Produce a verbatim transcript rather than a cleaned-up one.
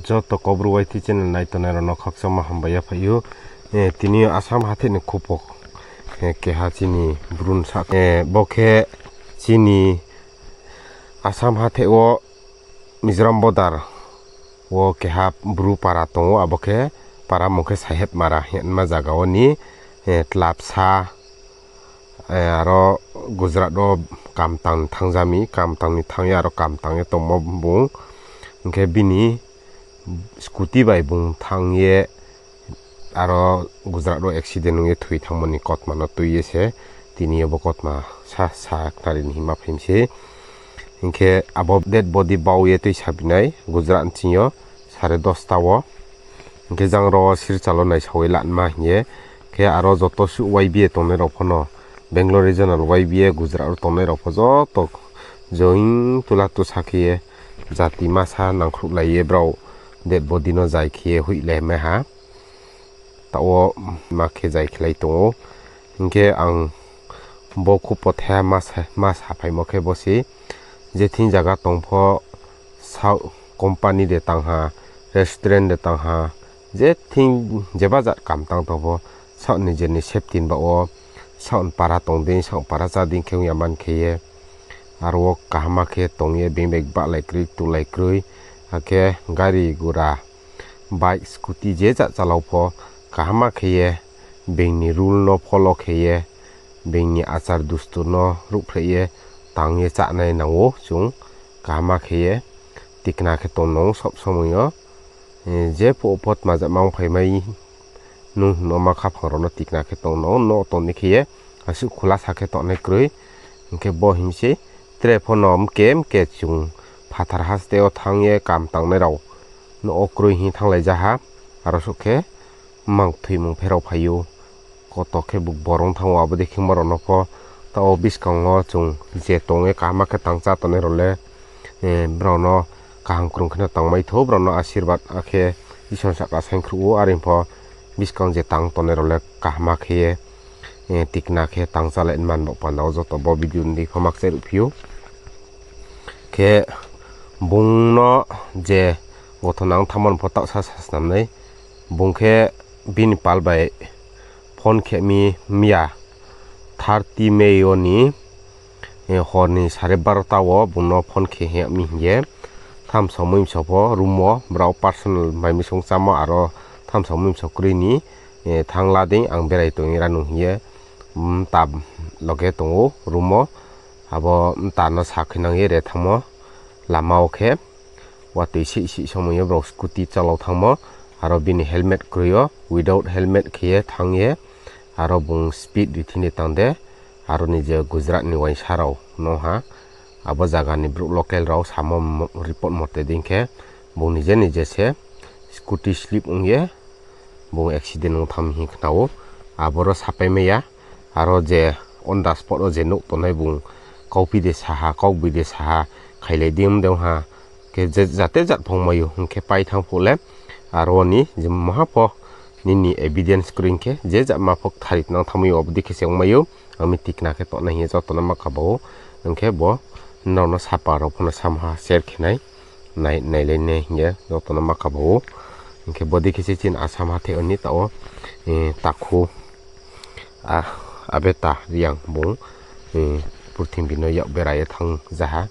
Joto Kaubru Y T channel nai tongnai rao no khakchangma hambai ya phai ou. Eh, tini yo Assam hathái ni khupo, eh, keha chini brunsa, eh, bo khe chini Assam hathái wo Mizoram border wo keha bru para tong ou, abo khe para mung khe Saheb Mara hingma zaga wo ni, eh, tlapsa, eh, aro Gujarat wo kamtang ni thanngja mi, kamtang ni thanng ye aro kamtang ye tongmo bung. Hing khe bini scooty bai bung thanng ye aro Gujarat wo accident ong ye thoi thanngmo ni kautma no tui ye se tini yo bo kautma sa, sa khnari ni hingma phai mi sei. Hing khe abo dead body bau ye tuisa binai Gujarat ni sing yo sare dosta wo. Hing khe jang ro Silchar wo naisao ye lanma hing ye. Khe aro joto suh Y B A tongnai rao pho no, Bangalore regional Y B A Gujarat wo tongnai rao pho joto join tula tusa khe ye jati masa nangkhruhlai ye brao dead body no zai khe ye hoihlai mai ha. Taoh wo ma khe zai khelai tong ou. Hing khe ang bo khupo thaiha ma sa, ma saphaimo khe bo se, je thing zaga tong pho, saoh company de tang ha, restaurant de tang ha, je thing jeba jat kam tang tong pho, saoh ni je ni safety ni baoh wo, saoh ni para tong dei, saoh ni para chá dei khe ong ya man khe ye, aro wo kaham khe tong ye being bai bahlai kroi, tulai kroi, akhe gari gura, bike, scooty je jat chalao pho, kaham khe ye, being ni rule no follow khe ye, being ni achar dustur no ruhphreh ye, tang ye chánai nang ou chung, kaham khe ye, tikna khe tong nang ou sob somoi yo. Eh, je phuh pho tma jama ong phai mai, nung hingmo ma khaphang rao no tikna khe tong nang ou, no tong ni khe ye, asuh khulasa khe tongnai kroi. Hing khe bo hing se, tre pho no mke mke chung phathar haste wo thanng ye kam tangnai rao no wo kroi hing thannglai ja ha, aro suh khe mang thoimung pherao phai ou. Koto khe bu borong thanng ou, abo dei khe ma rao no pho, taoh wo buskang wo chung je tong ye kaham khe tang chá tongnai rao le, eh, brao no kaham krung khe no tangmai thou, brao no asirbad akhe Isor sahka saingkhruh ou, are pho buskang je tang tongnai rao le kaham khe ye, eh, tikna khe tang chálai man bo panda wo joto bo video ni dei pho makchai ruhphi ou. Khe bung no je gothona ong thanngmo no pho taoh sa sa snam nai. Bung khe bini pal bai phone khe mi miya thirty May yo ni, eh, hor ni sare barota wo bung no phone khe hing mi hing ye, thamsa mui msa pho room wo brao personal mai misong chámo aro thamsa mui msa kroi ni, eh, thanng la dei ang berai tong ye ra nung hing ye, mta loge tong ou room wo, abo mta no sa khe nang ye re thanngmo lama wo khe, watoi sih sih somoi yo brao scooty chalao thanngmo, aro bini helmet kroi yo, without helmet khe ye thanng ye, aro bung speed ri thini tang de, aro ni je Gujarat ni uaingsa rao no ha, abo zaga ni brouh local rao samo mo-, report mote dei khe, bung nije nije se scooty slip ong ye, bung accident ong thanng mi hing khna ou, aboro sapai mai ya, aro je on the spot wo je nouh tongnai bung kauphi de sa ha, kaugbi de sa ha, khailai di mde ong ha, khe je jate jat phongmai ou, hing khe pai thanng phuh le, aro ni je maha pho nini evidence kroi hing khe, je jat ma pho kthari nang thanngmai ou, abo dei khe se ongmai ou, ang mi tikna khe tongnai hing ye joto no ma kaba ou, hing khe bo nrao no sapa rao pho no samha share khe nai, nai, nailai nai hing ye joto no ma kaba ou, hing khe bo dei khe se chini Assam hathái wo ni taoh wo, eh, takhu, a, Abeta Reang bung, eh, purthimbi no yak bera ye thanng ja ha.